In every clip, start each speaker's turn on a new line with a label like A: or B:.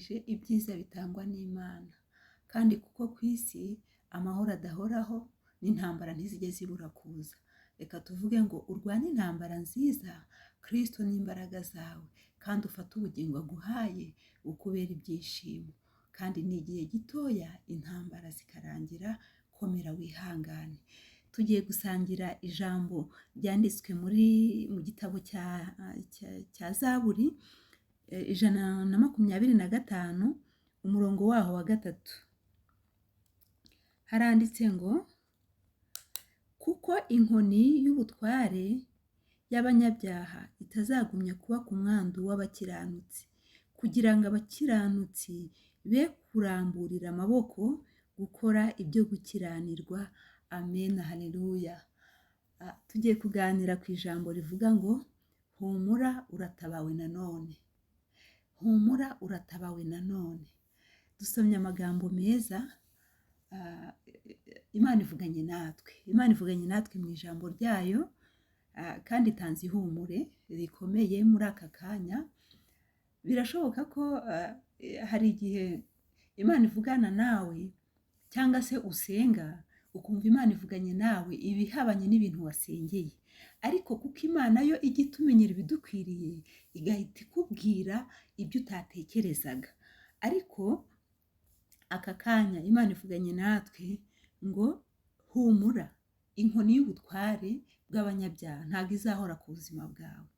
A: Nkwifurije ibyiza bitangwa n'Imana, kandi kuko ku isi amahoro adahoraho n'intambara ntizijye zibura kuza. Reka tuvuge ngo urwane intambara nziza, Kristo n'imbaraga zawe, kandi ufate ubugingo aguhaye bukubera ibyishimo. Kandi ni igihe gitoya intambara zikarangira, komera wihangane. Tugiye gusangira ijambo ryanditswe muri mu gitabo cya Zaburi 125, umurongo waho wa 3. Haranditse ngo: "Kuko inkoni y'ubutware y'abanyabyaha itazagumya kuba ku mwandu w'abakiranutsi, kugira ngo abakiranutsi be kuramburira amaboko gukora ibyo gukiranirwa." Amen, haleluya. Tugiye kuganira ku ijambo rivuga ngo: "Humura, uratabawe nanone. Humura, uratabawe nanone." Dusomye amagambo meza. Imana ivuganye natwe, Imana ivuganye natwe mu ijambo ryayo, kandi itanze ihumure rikomeye muri aka kanya. Birashoboka ko hari igihe Imana ivugana nawe, cyangwa se usenga ukumva Imana ivuganye nawe ibihabanye n'ibintu wasengeye, ariko kuko Imana yo ijya itumenyera ibidukwiriye, igahita ikubwira ibyo utatekerezaga. Ariko aka kanya Imana ivuganye natwe ngo: "Humura, inkoni y'ubutware bw'abanyabyaha ntabwo izahora ku buzima bwawe.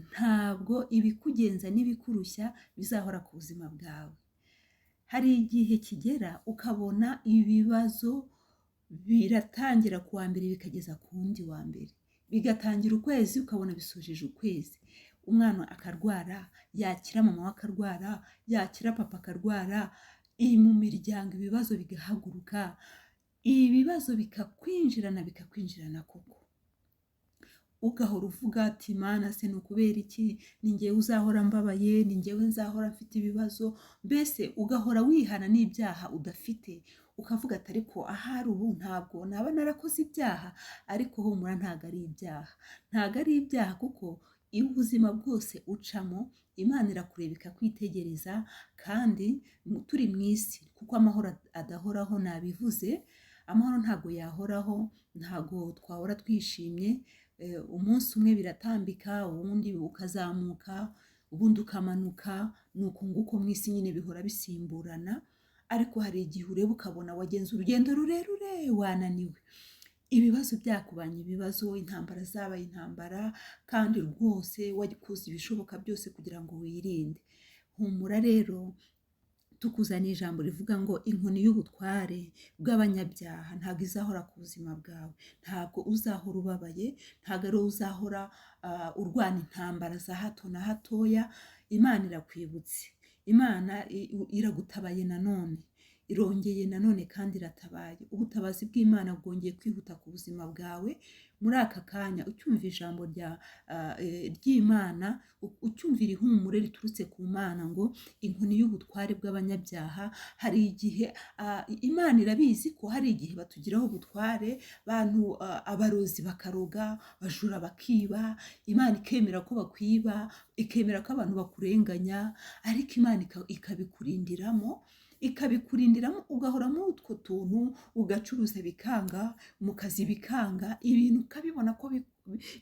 A: Ntabwo ibikugenza n'ibikurushya bizahora ku buzima bwawe." Hari igihe kigera ukabona ibibazo biratangira ku wa mbere bikageza ku wundi wa mbere, bigatangira ukwezi ukabona bisojeje ukwezi. Umwana akarwara, yakira mama we akarwara, yakira papa akarwara, iyi mu miryango ibibazo bigahaguruka, ibibazo bikakwinjirana, bikakwinjirana koko, ugahora uvuga ati: "Mana se ni ukubera iki? Ni ngewe uzahora mbabaye? Ni ngewe nzahora mfite ibibazo?" Mbese ugahora wihana n'ibyaha udafite, ukavuga ati: "Ariko ahari ubu ntabwo naba narakoze ibyaha?" Ariko humura, ntabwo ari ibyaha, ntabwo ari ibyaha, kuko iyo ubuzima bwose ucamo, Imana irakureba, ikakwitegereza. Kandi turi mu isi, kuko amahoro adahoraho, nabivuze, amahoro ntabwo yahoraho, ntabwo twahora twishimye. Umunsi umwe biratambika, uwundi ukazamuka, ubundi ukamanuka. Ni uku nguko mu isi nyine bihora bisimburana. Ariko hari igihe ureba ukabona wagenze urugendo rurerure, wananiwe, ibibazo byakubanye ibibazo, intambara zabaye intambara, kandi rwose wakoze ibishoboka byose kugira ngo wirinde. Humura rero, tukuzaniye ijambo rivuga ngo inkoni y'ubutware bw'abanyabyaha ntabwo izahora ku buzima bwawe. Ntabwo uzahora ubabaye, ntabwo ari wowe uzahora urwana intambara za hato na hatoya. Imana irakwibutse, Imana iragutabaye nanone, irongeye nanone kandi iratabaye. Ubutabazi bw'Imana bwongeye kwihuta ku buzima bwawe muri aka kanya. Ucyumva ijambo ry'Imana, ucyumvira ihumure riturutse ku Mana ngo inkoni y'ubutware bw'abanyabyaha, hari igihe Imana irabizi ko hari igihe batugiraho ubutware, bantu abarozi bakaroga, bajura bakiba. Imana ikemera ko bakwiba, ikemera ko abantu bakurenganya, ariko Imana ikabikurindiramo, ikabikurindiramo, ugahora muri utwo tuntu, ugacuruza bikanga, mu kazi bikanga, ibintu ukabibona ko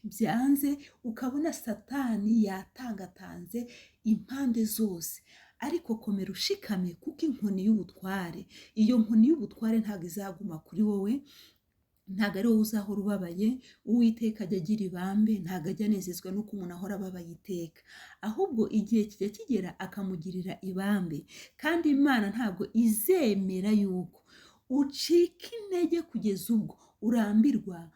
A: byanze, ukabona Satani yatangatanze impande zose. Ariko komera ushikame, kuko inkoni y'ubutware, iyo nkoni y'ubutware ntabwo izaguma kuri wowe, ntabwo ari wowe uzahora ubabaye. Uwiteka ajya agira ibambe, ntabwo ajya anezezwa n'uko umuntu ahora ababaye iteka, ahubwo igihe kijya kigera akamugirira ibambe. Kandi Imana ntabwo izemera yuko ucika intege kugeza ubwo urambirwa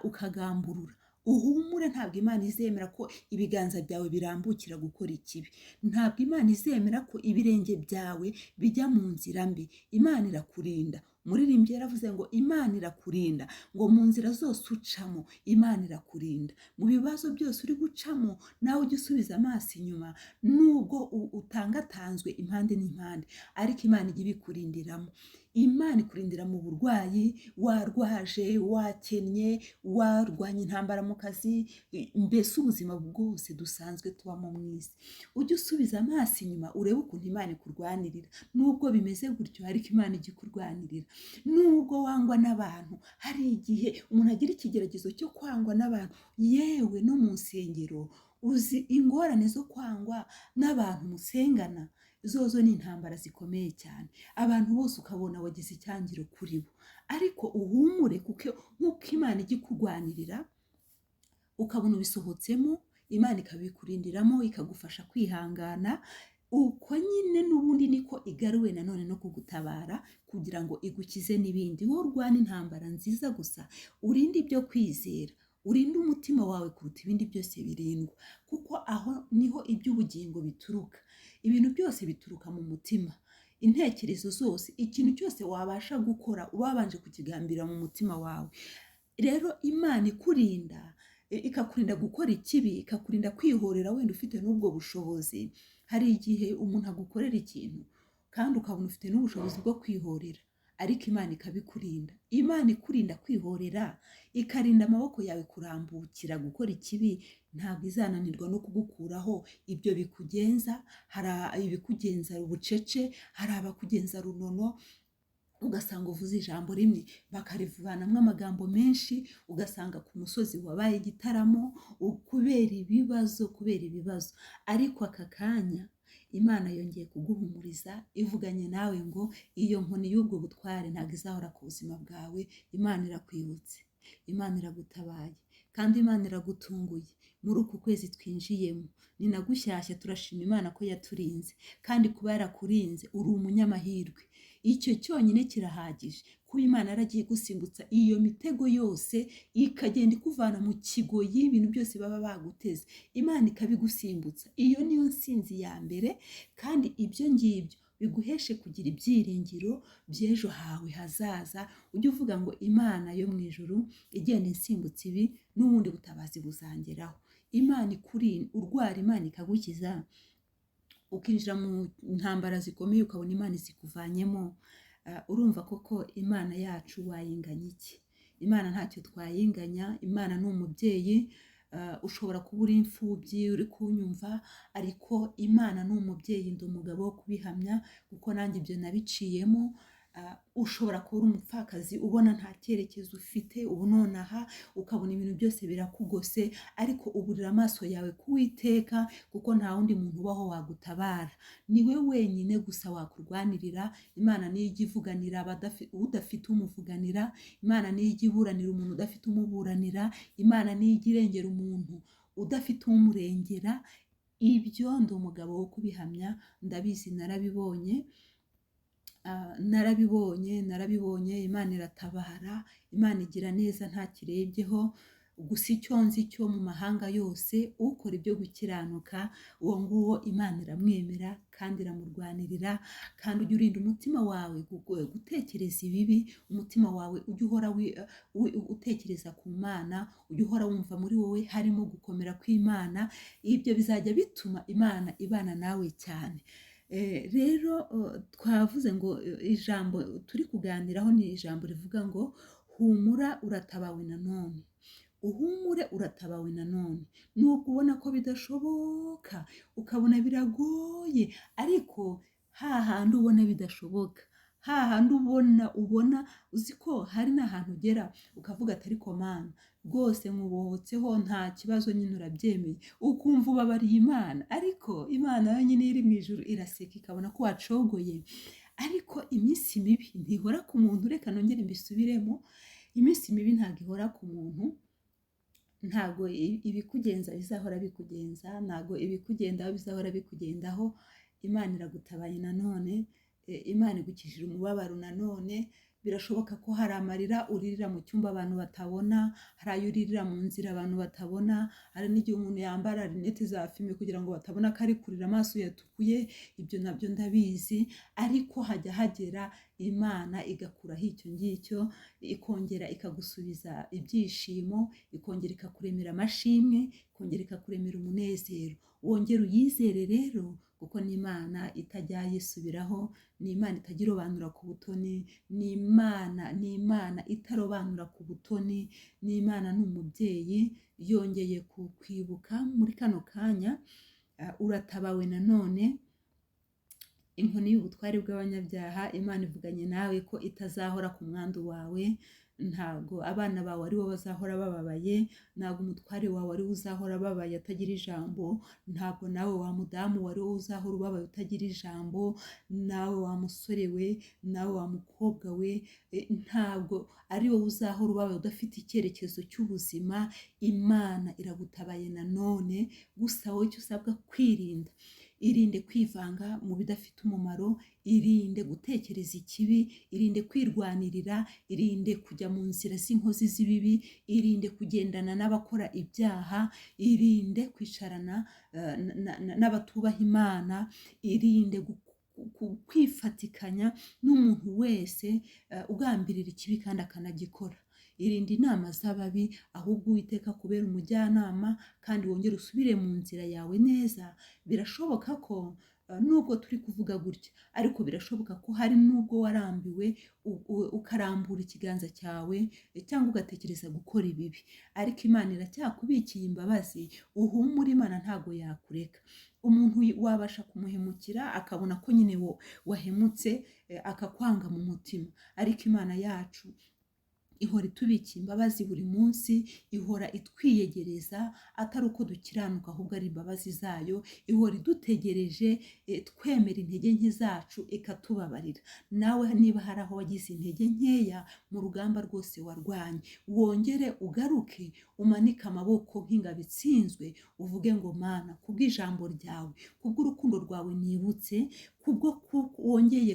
A: ukagamburura. Uhumure, ntabwo Imana izemera ko ibiganza byawe birambukira gukora ikibi, ntabwo Imana izemera ko ibirenge byawe bijya mu nzira mbi. Imana irakurinda. Umuririmbyi yaravuze ngo Imana irakurinda, ngo mu nzira zose ucamo Imana irakurinda, mu bibazo byose uri gucamo nawe ujye usubiza amaso inyuma, nubwo utangatanzwe impande n'impande, ariko Imana ijya ibikurindiramo. Imana ikurindira mu burwayi, warwaje, wakennye, warwanya intambara mu kazi, mbese ubuzima bwose dusanzwe tubamo mu isi. Ujye usubiza amaso inyuma urebe ukuntu Imana ikurwanirira, nubwo bimeze gutyo ariko Imana ijya ikurwanirira. Nubwo wangwa n'abantu, hari igihe umuntu agira ikigeragezo cyo kwangwa n'abantu, yewe no mu nsengero uzi ingorane zo kwangwa n'abantu musengana, zozo ni intambara zikomeye cyane. Abantu bose ukabona wagize icyangiro kuri bo, ariko uhumure kuko nk'uko Imana ijya ikurwanirira ukabona ubisohotsemo, Imana ikabikurindiramo ikagufasha kwihangana, uko nyine n'ubundi niko igaruwe nanone no kugutabara kugira ngo igukize n'ibindi. Wowe urwana intambara nziza gusa, urinde ibyo kwizera, urinde umutima wawe kuruta ibindi byose birindwa, kuko aho niho iby'ubugingo bituruka. Ibintu byose bituruka mu mutima, intekerezo zose, ikintu cyose wabasha gukora uba wabanje kukigambira mu mutima wawe. Rero Imana ikurinda, ikakurinda gukora ikibi, ikakurinda kwihorera wenda ufite n'ubwo bushobozi. Hari igihe umuntu agukorera ikintu kandi ukabona ufite n'ubushobozi bwo kwihorera, ariko Imana ikabikurinda. Imana ikurinda kwihorera, ikarinda amaboko yawe kurambukira gukora ikibi, ntabwo izananirwa no kugukuraho ibyo bikugenza. Hari ibikugenza bucece, hari abakugenza runono, ugasanga uvuze ijambo rimwe bakarivanamo amagambo menshi, ugasanga ku musozi wabaye igitaramo kubera ibibazo, kubera ibibazo. Ariko aka kanya Imana yongeye kuguhumuriza, ivuganye nawe ngo iyo nkoni y'ubwo butware ntabwo izahora ku buzima bwawe. Imana irakwibutse, Imana iragutabaye, kandi Imana iragutunguye muri uku kwezi twinjiyemo. Ni na gushyashya, turashima Imana ko yaturinze, kandi kuba yarakurinze uri umunyamahirwe. Icyo cyonyine kirahagije kuba Imana yaragiye gusimbutsa iyo mitego yose, ikagenda ikuvana mu kigoyi ibintu byose baba baguteze, Imana ikabigusimbutsa. Iyo niyo nsinzi ya mbere, kandi ibyo ngibyo biguheshe kugira ibyiringiro by'ejo hawe hazaza. Ujye uvuga ngo Imana yo mu ijuru igenda insimbutsa ibi, n'ubundi butabazi buzangeraho. Imana ikurinda urwara, Imana ikagukiza, ukinjira mu ntambara zikomeye ukabona Imana izikuvanyemo. Urumva koko Imana yacu wayinganya iki? Imana ntacyo twayinganya, Imana ni umubyeyi. Ushobora kuba uri imfubyi uri kunyumva, ariko Imana ni umubyeyi, ndi umugabo wo kubihamya kuko nanjye ibyo nabiciyemo. Ushobora kuba uri umupfakazi ubona nta cyerekezo ufite ubu nonaha, ukabona ibintu byose birakugose, ariko uburira amaso yawe ku Uwiteka, kuko nta wundi muntu ubaho wagutabara, niwe wenyine gusa wakurwanirira. Imana niyo ijya ivuganira udafite umuvuganira, Imana niyo ijya iburanira umuntu udafite umuburanira, Imana niyo ijya irengera umuntu udafite umurengera. Ibyo ndi umugabo wo kubihamya, ndabizi, narabibonye. Narabibonye, narabibonye. Imana iratabara, Imana igira neza nta kirebyeho. Gusa icyo nzi cyo mu mahanga yose, ukora ibyo gukiranuka uwo nguwo Imana iramwemera kandi iramurwanirira. Kandi ujye urinda umutima wawe gutekereza ibibi, umutima wawe ujye uhora utekereza ku Mana, ujye uhora wumva muri wowe harimo gukomera kw'Imana. Ibyo bizajya bituma Imana ibana nawe cyane. Rero twavuze ngo ijambo turi kuganiraho ni ijambo rivuga ngo humura uratabawe nanone, uhumure uratabawe nanone. Nubwo ubona ko bidashoboka, ukabona biragoye, ariko hahandi ubona bidashoboka, hahandi ubona uzi ko hari n'ahantu ugera ukavuga ati ariko Mana rwose nkubohotseho, nta kibazo nyine urabyemeye, ukumva ubabariye Imana, ariko Imana yo nyine iri mu ijuru iraseka ikabona ko wacogoye. Ariko iminsi mibi ntihora ku muntu, reka nongere mbisubiremo, iminsi mibi ntabwo ihora ku muntu, ntabwo ibikugenza bizahora bikugenza, ntabwo ibikugendaho bizahora bikugendaho. Imana iragutabaye nanone, Imana igukijije umubabaro nanone. Birashoboka ko hari amarira uririra mu cyumba abantu batabona, hari ayo uririra mu nzira abantu batabona, hari n'igihe umuntu yambara rinete za fime kugira ngo batabona ko ari kurira amaso yatukuye, ibyo nabyo ndabizi, ariko hajya hagera Imana igakuraho icyo ngicyo, ikongera ikagusubiza ibyishimo, ikongera ikakuremera amashimwe, ikongera ikakuremera umunezero. Wongere uyizere rero, kuko ni Imana itajya yisubiraho, ni Imana itajya irobanura ku butoni, ni Imana itarobanura ku butoni, ni Imana, ni umubyeyi, yongeye kukwibuka muri kano kanya, uratabawe nanone. Inkoni y'ubutware bw'abanyabyaha, Imana ivuganye nawe ko itazahora ku mwandu wawe. Ntabwo abana bawe ari bo bazahora bababaye, ntabwo umutware wawe ari we uzahora ababaye atagira ijambo, ntabwo nawe wa mudamu wari wowe uzahora ubabaye utagira ijambo, nawe wa musore we, nawe wa mukobwa we, ntabwo ari wowe uzahora ubabaye udafite icyerekezo cy'ubuzima. Imana iragutabaye nanone. Gusa wowe icyo usabwa kwirinda: irinde kwivanga mu bidafite umumaro, irinde gutekereza ikibi, irinde kwirwanirira, irinde kujya mu nzira z'inkozi z'ibibi, irinde kugendana n'abakora ibyaha, irinde kwicarana n'abatubaha Imana, irinde kwifatikanya n'umuntu wese ugambirira ikibi kandi akanagikora. Irinde inama z'ababi, ahubwo Uwiteka kubera umujyanama, kandi wongere usubire mu nzira yawe neza. Birashoboka ko nubwo turi kuvuga gutya, ariko birashoboka ko hari n'ubwo warambiwe, ukarambura ikiganza cyawe cyangwa ugatekereza gukora ibibi, ariko Imana iracyakubikiye imbabazi. Uhumure, Imana ntabwo yakureka. Umuntu wabasha kumuhemukira akabona ko nyine wahemutse, akakwanga mu mutima, ariko Imana yacu ihora itubikiye imbabazi buri munsi, ihora itwiyegereza, atari uko dukiranuka, ahubwo ari imbabazi zayo. Ihora idutegereje, twemera intege nke zacu ikatubabarira. Nawe niba hari aho wagize intege nkeya mu rugamba rwose warwanye, wongere ugaruke, umanike amaboko nk'ingabo itsinzwe, uvuge ngo: "Mana, kubw'ijambo ryawe, kubw'urukundo rwawe nibutse, kubwo wongeye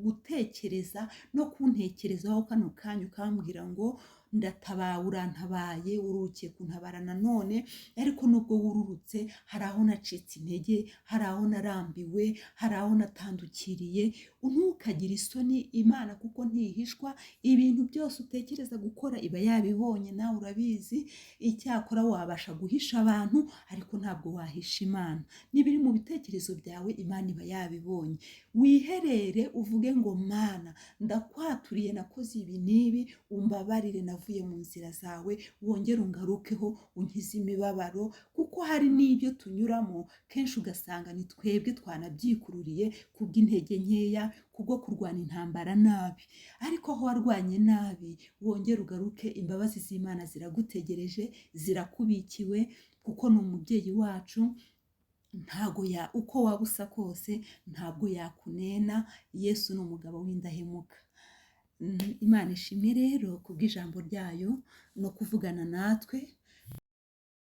A: gutekereza no kuntekerezaho kano kanya, ukambwira ngo ndatabawe, urantabaye, ururukiye kuntabara nanone. Ariko nubwo wururutse, hari aho nacitse intege, hari aho narambiwe, hari aho natandukiriye." Ntukagire isoni Imana, kuko ntihishwa. Ibintu byose utekereza gukora iba yabibonye, nawe urabizi. Icyakora wabasha guhisha abantu, ariko ntabwo wahisha Imana. N'ibiri mu bitekerezo byawe Imana iba yabibonye. Wiherere uvuge ngo: "Mana, ndakwaturiye, nakoze ibi n'ibi, umbabarire, navuye mu nzira zawe, wongere ungarukeho, unkize imibabaro." Kuko hari n'ibyo tunyuramo kenshi ugasanga ni twebwe twanabyikururiye kubw'intege nkeya, kubwo kurwana intambara nabi. Ariko aho warwanye nabi, wongere ugaruke, imbabazi z'Imana ziragutegereje, zirakubikiwe, kuko ni umubyeyi wacu. Ntago ya uko waba usa kose, ntabwo yakunena. Yesu ni umugabo w'indahemuka. Imana ishimwe rero kubw'ijambo ryayo no kuvugana natwe.